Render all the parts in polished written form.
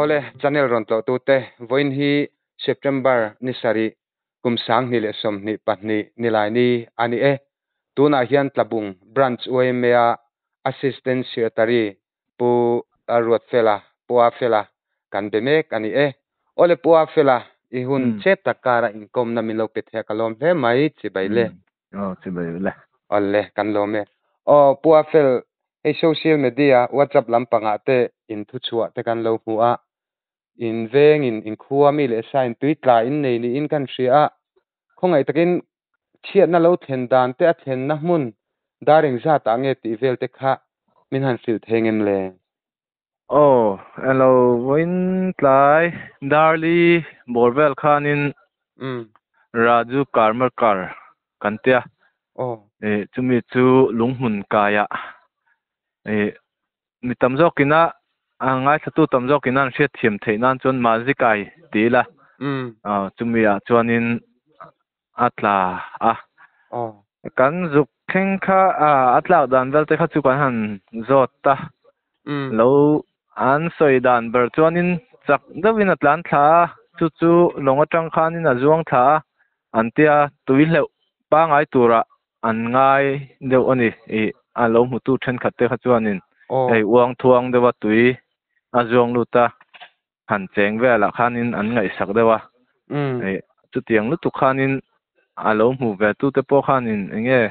Awle, channel rawn tlawh tute, vawiin hi September ni sarih kum 2022 Nilaini a ni e. Tunah hian Tlabung Branch YMA-a Assistant Secretary Pu Ruatfela, Pu Afela, kan be mek a ni e. Awle Pu Afela, i hun chep tak kara inkawmna min lo pe thei a ka lawm hle mai, chibai le. Aw, chibai le. Awle, kan lawm e. Aw, Pu Afel, hei social media, WhatsApp lampangah te inthuchhuah te kan lo hmu a, in vengin inkhua mi leh sa in tui tla in nei niin kan hria a, khawngaih takin chhiatna lo thlen dan te a thlenna hmun dar engzat ah nge tih vel te kha min han hrilh thei ngem le? Aw, elo vawiin tlai Darli bawr vel khanin Raju Karmakar kan tia. Ih chumi chu lunghmun kaiah ih mi tam zawkina a ngaithlatu tam zawkina an hriatthiam theih nan chuan Mazi kai ti ila. Aw chumi ah chuanin a tla a. Kan zuk thleng kha a tlak dan vel te kha chu kan han zawt a. Lo an sawi dan ber chuanin chak deuhin a tlan thla a, chu chu lawng atang khanin a zuang thla a, an tia tui hleuh pangai turah an ngai deuh a ni. Ih a lo hmutu thenkhat te kha chuanin hei uang thuang deuha tui a zuang lut a. Han cheng velah khanin an ngaihsak deuh a, ih chutiang lutuk khanin a lo hmu ve tute pawh khanin eng nge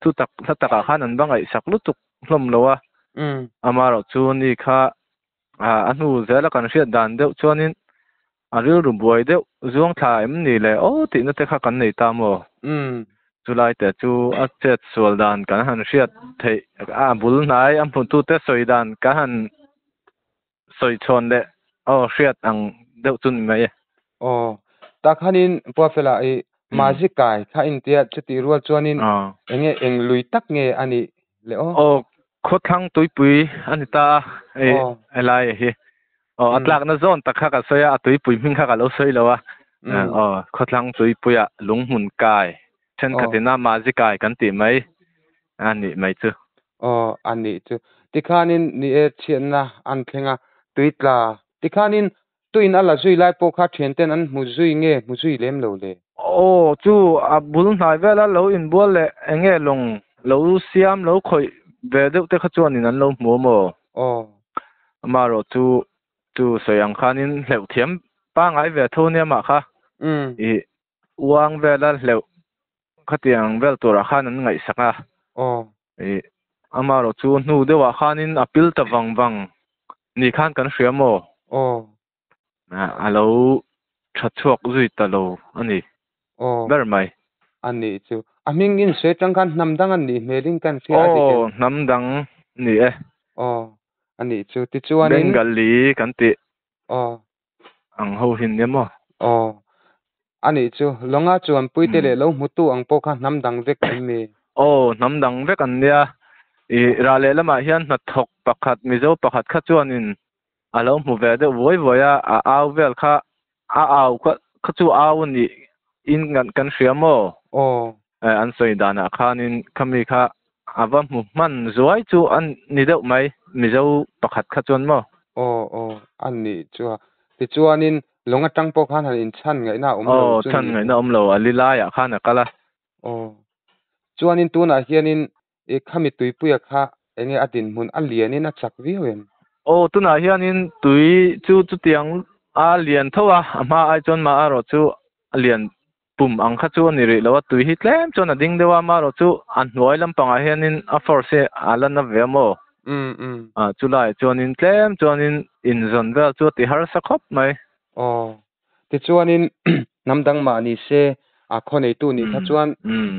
thu tak hla takah khan an va ngaihsak lutuk hlawm lo a, amaherawh chu ni kha a hnu zela kan hriat dan deuh chuanin a rilru buai deuh zuang thla em ni le aw tihna te kha kan nei ta maw? Chulai te chu a chet sual dan kan han hriat theih a bul hnai a hmutute sawi dan kan han sawi chhawn leh aw hriat ang deuh chu ni mai e. Aw, tak khanin Puafela i Mazi kai kha intia chutih rual chuanin eng nge eng lui tak nge a nih le aw? Aw, khawthlang tuipui a ni ta a, hei helai hi. Aw, a tlakna zawn tak kha ka sawi a, a tuipui hming kha ka lo sawi lo a. Aw, khawthlang tuipuiah lunghmun kai, thenkhatin a Mazi kai kan tih mai a nih mai chu. Aw, a nih chu. Tikhanin ni e chhiatna an thleng a, tui tla. Tikhanin tuin a la zui lai pawh kha thianten an hmu zui nge hmu zui lem lo le? Aw, chu a bul hnai vela lo inbual leh eng nge lawng lo siam lo khawih ve deuh te kha chuanin an lo hmu a maw? Aw. Amaherawh chu chu sawi ang khanin hleuh thiam pangngai ve tho nia mah kha. Ih Uang vela hleuh khatiang vel turah khan an ngaihsak a. Aw. Ih, amaherawh chu hnu deuhah khanin a pil ta vang vang ni khan kan hria maw? Aw. A lo tha chhuak zui ta lo a ni. Aw. Ber mai. A nih chu. A hming in sawi atang khan hnam dang an nih hmelin kan hria a dik em? Aw, hnam dang ni e. Aw, a nih chu. Tichuanin. Bengali kan tih. Aw. Ang ho hin nia maw? Aw. A nih chu. Lawnga chuan puite leh lo hmutu ang pawh kha hnam dang vek an mi? Aw, hnam dang vek an nia. Ih, rah leh lamah hian hnathawk pakhat, Mizo pakhat kha chuanin a lo hmu ve deuh vuai vuai a, a au vel kha, a au kha kha chu au a nih in kan hria maw? Aw. An sawi danah khanin khami kha a va hmu hman zuai chu a ni deuh mai, Mizo pakhat kha chuan maw? Aw aw, a nih chu a. Tichuanin lawng atang pawh khan han inchhan ngaihna a awm lo Aw, chu chhan ni. ngaihna a awm lo, a li laiah khan a kal a. Aw, chuanin tunah hianin i khami tuipuia kha enge a dinhmun a lianin a chak viau em? Aw, tunah hianin tui chu chutiang a lian tho a, a hma ai chuan mah erawh chu a lian Pum ang kha chu a ni rih lo a, tui hi tlem chuan a ding deuh a, amaherawh chu a hnuai lampangah hianin a force hi a la na ve a maw? A, chulaiah chuanin tlem chuanin inzawn vel chu a ti harsa khawp mai. Aw, tichuanin hnam dang mah ni se a khaw neitu nih kha chuan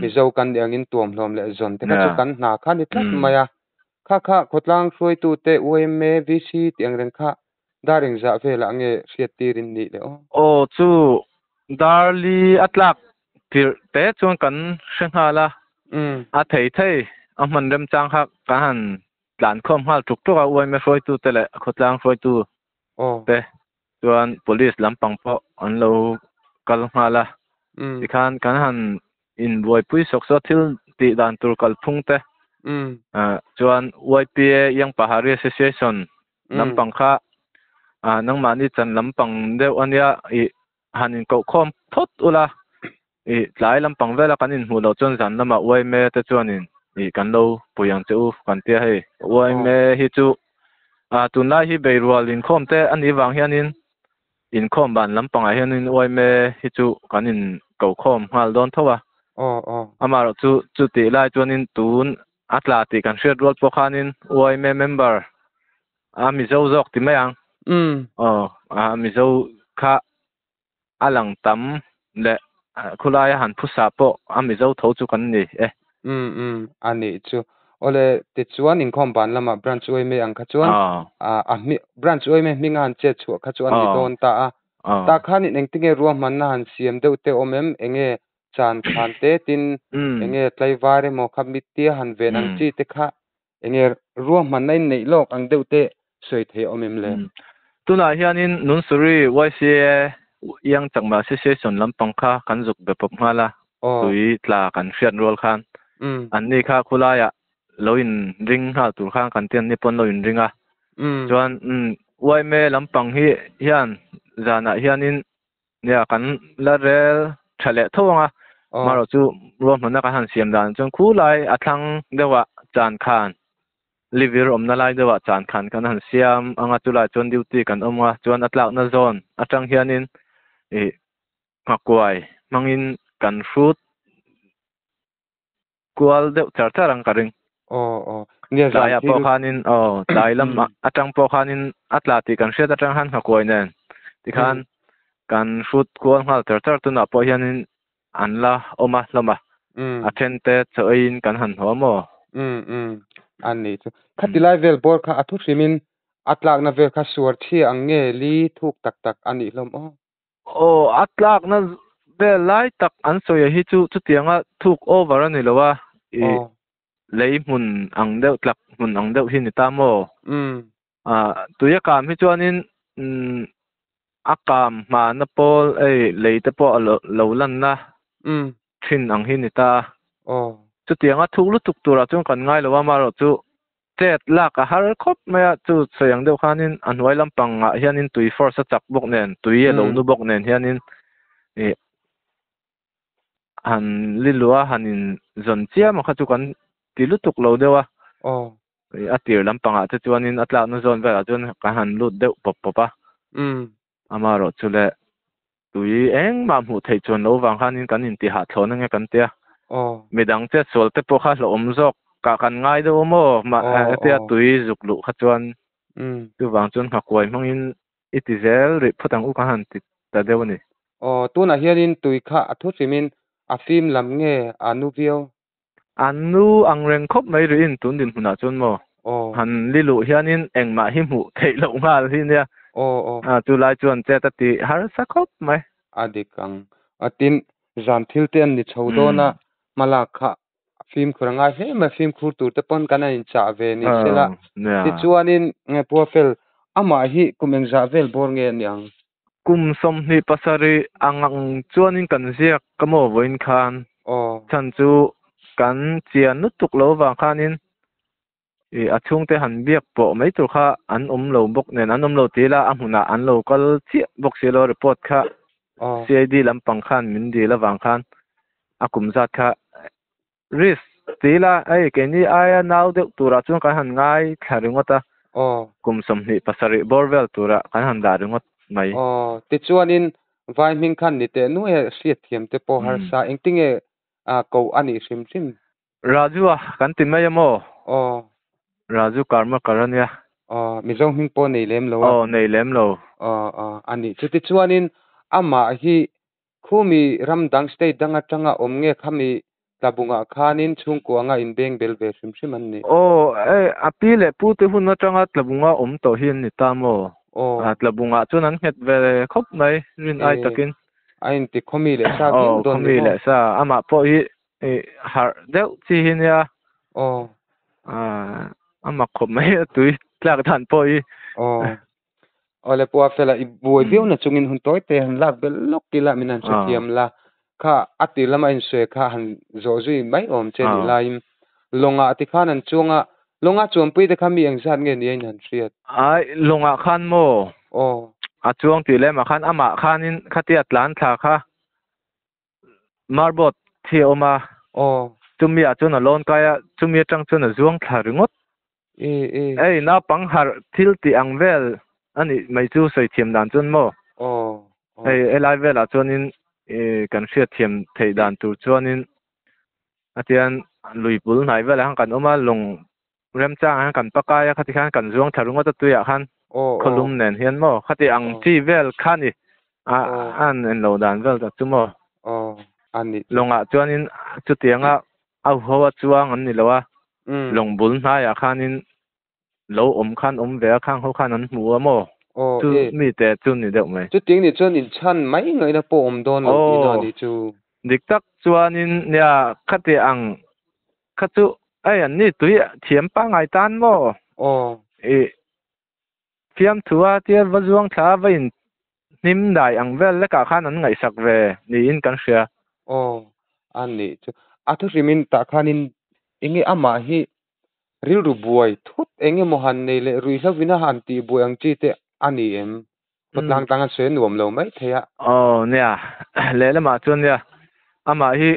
Mizo kan nih angin tuamhlawm leh zawn te kha chu kan hna kha a ni tlat mai a. Kha kha khawtlang hruaitute UMA, VC tih ang reng kha Dar engzah velah nge hriat tirin nih le aw? Aw chu Darli a tlak tirh te chuan kan hre nghal a, a thei thei a hman remchang kha kan han tlan khawm nghal tuk tuk a, UMA hruaitu te leh khawtlang hruaitu te chuan police lampang pawh an lo kal nghal a, tikhan kan han inbuaipui sawk sawk thil tih dan tur kalphung te chuan YPA Young Pahari Association lampang kha A nangmah ni chan lampang deuh ania i hanin ko khom phot ula i tlai lampang vela kan in hmu lo chuan zan lama YMA te chuanin i kan lo puyang chu kan tia hei YMA hi chu a tunlai hi beirual in khom te ani wang hianin in khom ban lampangah hianin YMA hi chu kan in ko khom ngal don thowa ama ro chu chu ti lai chuanin tun atla ti kan hriat rual pawh khanin YMA member a mizo zawk ti mai ang a mizo kha alang tam le khulai han phusa pawh a mizo tho chu kan ni e ani chu ole ti chuan in khom ban lama branch YMA ang kha chuan a mi branch YMA hminga han che chu kha chuan ni don ta a ta khanin engtinge ruam man na han siam deuh te awm em enge chan khan te tin enge tlaivar emaw kha mitia han ven ang chi te kha enge ruam man nai nei lok ang deuh te soi thei awm em le tunah hianin Nunsuri YCA yang chakma association lampang kha kan zuk be pawp nghala tui tla kan hriat rual khan an ni kha khulaiah lo in ring nghal tur khan kan tian ni pawn lo in ringa chuan YMA lampang hi hian zanah hianin nia kan la rel tha leh tho anga maro chu ruam hmanna kan han siam dan chuan khulai a thlang deuhah chan khan livir awmna lai deuhah chan khan kan han siam anga chulai chuan duty kan awm a chuan a tlakna zone atang hianin i nghakuai hmangin kan hrut kual deuh char char ang ka ring nia zan tlaiah pawh khanin tlai lam atang pawh khanin a tla tih kan hriat atang han nghakuai nen tikhan kan hrut kual nghal char char tunah pawh hianin an la awm a hlawm a a then te chaw eiin kan han haw maw ani chu khati lai vel bawr kha a thu hrimin a tlakna vel kha suar thi ang nge li thuk tak tak ani hlawm aw a tlakna vel lai tak an sawi hi chu chutianga thuk over ani lo a i lei hmun ang deuh tlak hmun ang deuh hi ni ta maw a tuia kam hi chuanin a kam hmana pawl ei lei te pawh lo lan na thin ang hi ni ta chutianga thuk lutuk turah chuan kan ngai lo a maro chu chet lak a har khawp mai a chu sawi ang deuh khanin a hnuai lampangah hianin tui force a chak bawk nen tui a lo nu bawk nen hianin i han lilua hanin zawn chiam a kha chu kan ti lutuk lo deuh a a tir lampangah te chuanin a tlakna zawn velah chuan kan han lut deuh pawp pawp a ama ro chu le tui engmah hmuh theih chuan lo wang khanin kan in ti hah thlawn ange kan tia midang che sual te pawh kha hlawm zawk ka kan ngai deuh maw ma tia tui zuk lu kha chuan chu wang chuan nghakuai hmangin i ti zel ri phawt ang u ka han ti ta deuh ani tunah hianin tui kha a thu hrimin a fim lam nge a nu viau anu ang reng khawp mai ri in tun din hmunah chuan maw han li lu hianin engmah hi hmuh theih loh nghal hi nia a chu lai chuan chet a ti har sa khawp mai a dik ang atin zan thil te an ni chho dawna malak kha fim khur angai hle mai fim khur tur te pawn kan an in chah ve ni sela ti chuanin nge pua fel amah hi kum engzah vel bawr nge ani ang kum 27 angang chuanin kan ziak ka maw vawiin khan chan chu kan chian lutuk lo wang khanin i a chhungte han biak pawh mai tur kha an awm lo bawk nen an awm lo ti la a hmunah an lo kal chiah bawk si lo report kha CID lampang khan min dil awang khan a kum zat kha risk ti la ei keini aia nau deuh turah chuan kan han ngai thla ringawt a kum 27 bawr vel turah kan han dah ringawt mai ti chuanin vai hming khan ni teh nuai hriat thiam te pawh harsa engtinge a ko ani hrim hrim Raju a kan ti mai amaw Raju karma karania mizo hming pawh nei lem lo a nei lem lo ani chuti chuanin ama hi khumi ramdang state dang atanga awm nge khami tlabunga khanin chhungkuanga in beng bel ve hrim hrim an ni ei a pi le pu te hun atanga tlabunga awm tawh hi an ni ta maw a tlabunga chuan an nghet ve khawp mai rin ai takin a in ti khomi leh sa viau dawn khomi leh sa amah pawh hi harh deuh chi hi nia amak khawp mai tui tlak dan pawh hi ole pua fela i buai viau na chungin hun tawi te han lak bel lawk tila min han hrethiam la kha a tir lama in sawi kha han zawh zui mai awm che ni laiin lawngah ti khan an chuanga longa chuanpui te kha mi engzat nge ni a in han hriat ai lawngah khan maw Aw. A chuang tih lem ah khan amah khanin khatia tlan thla kha marbot thi a awm a. Aw. Chumi ah chuan a lawn kai a, chumi atang chuan a zuang thla ringawt. E e. Hei naupang harh thil tih ang vel a nih mai chu sawi thiam dan chuan maw? Aw. Aw. Hei helai velah chuanin kan hriatthiam theih dan tur chuanin a tian lui bul hnai velah khan kan awm a, lawng remchangah hian kan pakai a, khati khan kan zuang thla ringawt a tuiah khan khawlum nen hian maw khati ang chi vel kha a ni a an en lo dan vel tak chu maw. Lawngah chuanin chutianga a huho a chuang an ni lo a, lawng bul hnaiah khanin lo awm khan awm ve a, khang ho khan an hmu a maw chu mi te chu ni deuh mai. Chutiang nih chuan inchhan mai ngaihna pawh awm dawn lo tihna a nih chu. Dik tak chuanin nia khati ang Kha chu ei an ni tui thiam pangngai tan maw? Aw. I fiamthu a tia va zuang thla a va in hnim dai ang vel lekah khan an ngaihsak ve niin kan hria. Aw, a nih chu. A thuhrimin tah khanin enge amah hi rilru buai thut eng emaw han nei leh ruihhlovin a han tih buai ang chi te a ni em? Khawtlang tang a sawi a nuam lo mai thei a. Aw nia, lehlamah chuan nia amah hi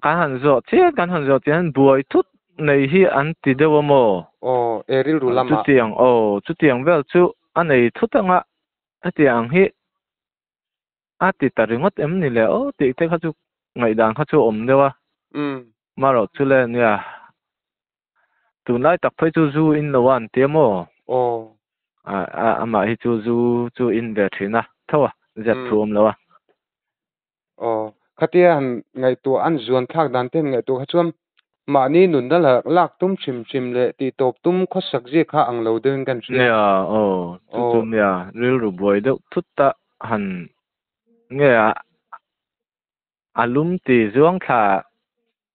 Kan han zawh chiah, kan han zawh chiah hian buai thut nei hi an ti deuh a maw? Aw, e rilru lamah. Chutiang, aw, chutiang vel chu a nei thut anga hetiang ang hi a ti ta ringawt em ni le aw tih te kha chu ngaihdan kha chu a awm deuh a. Marawh chu le nia, tunlai tak phei chu zu in lo a an ti a maw? Aw. Amah hi chu zu chu in ve thin a, tho a, zep thu awm lo a. Aw, khatia han ngaihtuah an zuan thlak dan te han ngaihtuah kha chuan mahni nunna lak tum hrim hrim leh tih tawp tum khawsak zia kha ang lo deuhin kan hria. Nia, aw, chu chu nia, rilru buai deuh thut a han nge a, a lum ti zuang thla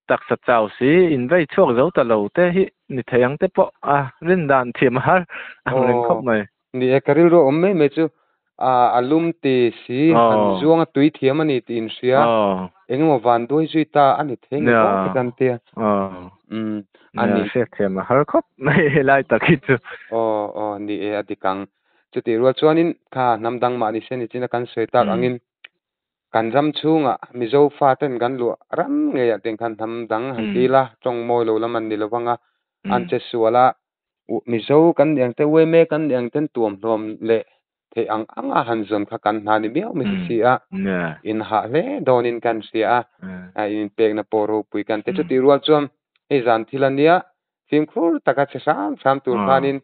taksa chau si in vei chhuak zo ta lo te hi ni thei ang te pawh a rin dan thiam a har ang reng khawp mai. Ni e, ka rilru a awm mai mai chu a lum ti si han zuang a tui thiam a ni tih in hria engemaw van duai zui ta a ni thei nge pawh te kan tia. Umm a ni. Hriat thiam a har khawp mai helai tak hi chu. Aw aw ni e a dik ang. Chutih rual chuanin kha hnam dang mahni se ni chin a kan sawi tak angin Kan ram chhungah Mizo faten kan luah ram ngeiah teng khan hnam dang han ti la, tawng mawi lo lam an ni lo vang a, an che sual a, Mizo kan ni ang te, uaime kan ni ang ten tuam hlawm leh theih ang anga han zawn kha kan hna ni miau mai si a, in hah hle dawnin kan hria a, in inpekna pawh ropui kan ti. Chutih rual chuan hei zan thil a nia, fimkhur taka che hram hram tur khanin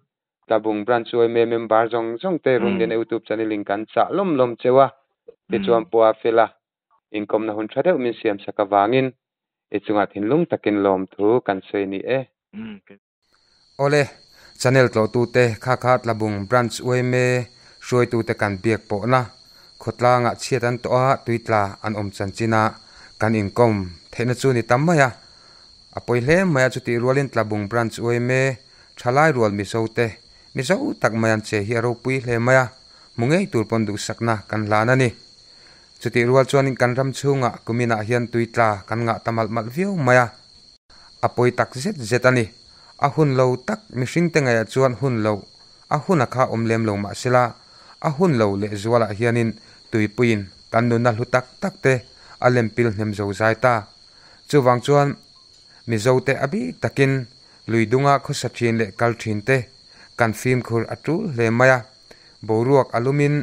Tlabung Branch uaime member zawng zawng te Rumlian YouTube channel in kan chah lawm lawm cheu a, tichuan pawh a fel a, inkawmna hun tha deuh min siam sak avangin i chungah thinlung takin lawmthu kan sawi ni e. Awle, channel tlawhtute kha kha Tlabung Branch uaime hruaitute kan biak pawhna khawtlangah chhiat an tawh a, tuitla an awm chanchin a, kan inkawm theihna chu ni tam mai a, a pawi hle mai a, chutih rualin Tlabung Branch uaime Thalai rual Mizo te, Mizo tak mai an che hi a ropui hle mai a, hmu ngei tur pawn duhsakna kan hlan a ni. Chutih rual chuanin kan ram chhungah kuminah hian tui tla kan ngah ta malh malh viau mai a, a pawi tak zet zet a ni. A hun lo tak mihring te ngaihah chuan hun lo a hun a kha awm lem lo mahsela a hun lo lehzualah hianin tuipuiin kan nunna hlu tak tak te a lempil hnem zo zai ta. Chuvang chuan Mizo te a bik takin lui dunga khawsa thin leh kal thin te kan fimkhur a tul hle mai a, boruak a lumin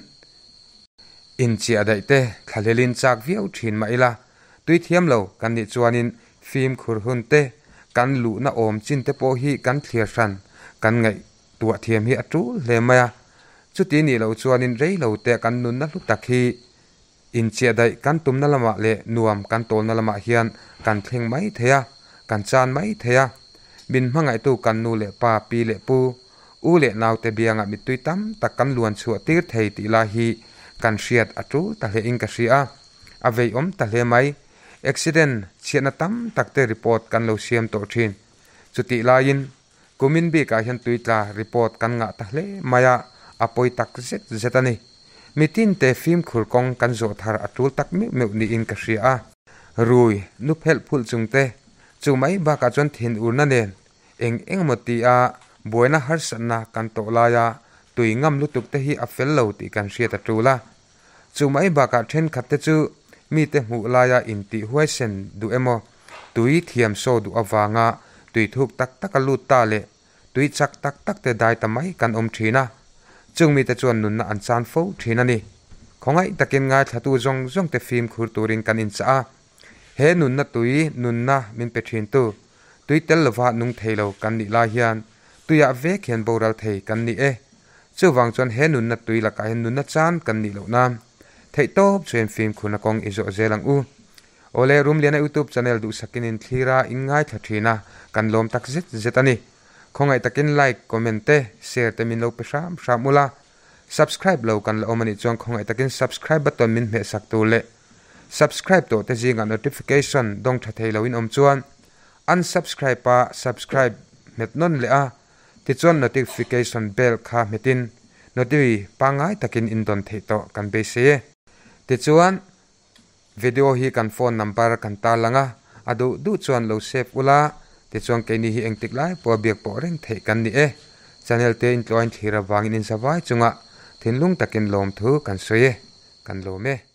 inchiah daih te thlahlelin chak viau thin mah ila, tui thiam lo kan nih chuanin fimkhur hun te kan luhna awm chin te pawh hi kan thlir hran kan ngaihtuah thiam hi a tul hle mai a, chuti nih loh chuanin rei lo te kan nunna hlu tak hi Inchiah daih kan tumna lamah leh nuam kan tawlna lamah hian kan thleng mai thei a, kan chan mai thei a. Min hmangaihtu kan nu leh pa, pi leh pu, u leh naute biangah mittui tam tak kan luan chhuah tir thei tih lai hi kan hriat a tul ta hlein ka hria a, a veiawm ta hle mai. Accident chhiatna tam tak te report kan lo siam tawh thin. Chutih laiin Kumin bikah hian tuitla report kan ngah ta hle mai a, a pawi tak zet zet a ni. Mitin te fimkhur kawng kan zawh thar a tul tak meuh meuh niin ka hria a. Rui, nu phelh phulh chung te, chu mai bakah chuan thinurna nen eng eng emaw tia buaina harsatna kan tawh laia Tui ngam lutuk te hi a fel lo tih kan hriat a tul a. Chu mai bakah thenkhat te chu mite hmuh laia intih huaisen duh emaw, tui thiam saw duh avanga tui thuk tak taka lut ta leh tui chak tak tak te dai ta mai kan awm thin a. Chung mite chuan nunna an chan fo thin a ni. Khawngaih takin ngaithlatu zawng zawng te fimkhur turin kan inchah a. He nunna tui nunna min pe thintu, tui tel lova nung thei lo kan nih lai hian tuiah vek hian boral thei kan ni e. Chuvang chuan he nunna tui lakah hian nunna chan kan nih loh nan theihtawp chuan fimkhurna kawng i zawh zel ang u. Awle, Rumliana YouTube channel duhsakin in thlir a, in ngaithla thin a, kan lawm tak zet zet a ni. Khawngaih takin like, comment te, share te min lo pe hram hram ula. Subscribe lo kan la awm a nih chuan khawngaih takin subscribe button min hmeh sak tur leh subscribe tawh te zingah notification dawng tha thei lo in awm chuan unsubscribe a subscribe hmet nawn leh a tichuan notification bell kha hmetin noti pangngai takin in dawn theih tawh kan beisei e. Tichuan Video hi kan phone number kan tarlang a, a duh duh chuan lo save ula, tichuan keini hi engtik lai pawha biak pawh reng theih kan ni e. Channel te intlawin thlir avangin inzavai chunga thinlung takin lawmthu kan sawi e, kan lawm e.